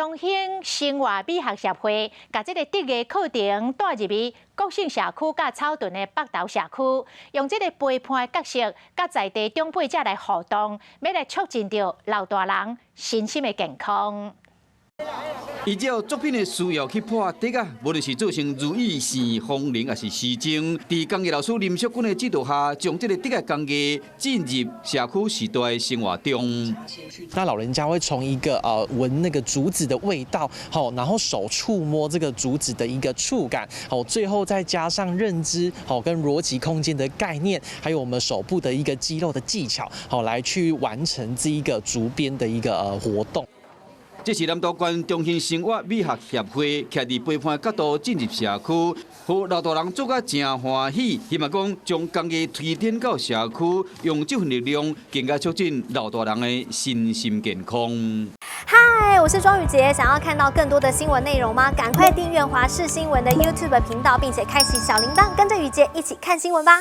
中興生活美學協會，共這个竹藝課程帶入去國姓社區佮草屯的北投社區，用這个陪伴的角色，佮在地長輩者來互動，欲來促進著老大人身心的健康。依照作品的需要去破竹仔，無論是做成如意線、風鈴，抑是時鐘，佇工藝老師林淑君的指導下，將這个竹仔工藝進入社區時代的生活中。那老人家會從一個聞那個竹子的味道，好，然後手觸摸這個竹子的一個觸感，好，最後再加上認知，好，跟邏輯空間的概念，還有我們手部的一個肌肉的技巧，好，來去完成這一個竹編的一個活動。這是南投縣中興生活美學協會，徛佇陪伴角度進入社區，予老大人做甲誠歡喜，希望講將工藝推展到社區，用這份力量更加促進老大人的身心健康。嗨，我是莊宇傑，想要看到更多的新聞內容嗎？趕快訂閱華視新聞的 YouTube 頻道，並且開啟小鈴鐺，跟着宇傑一起看新聞吧。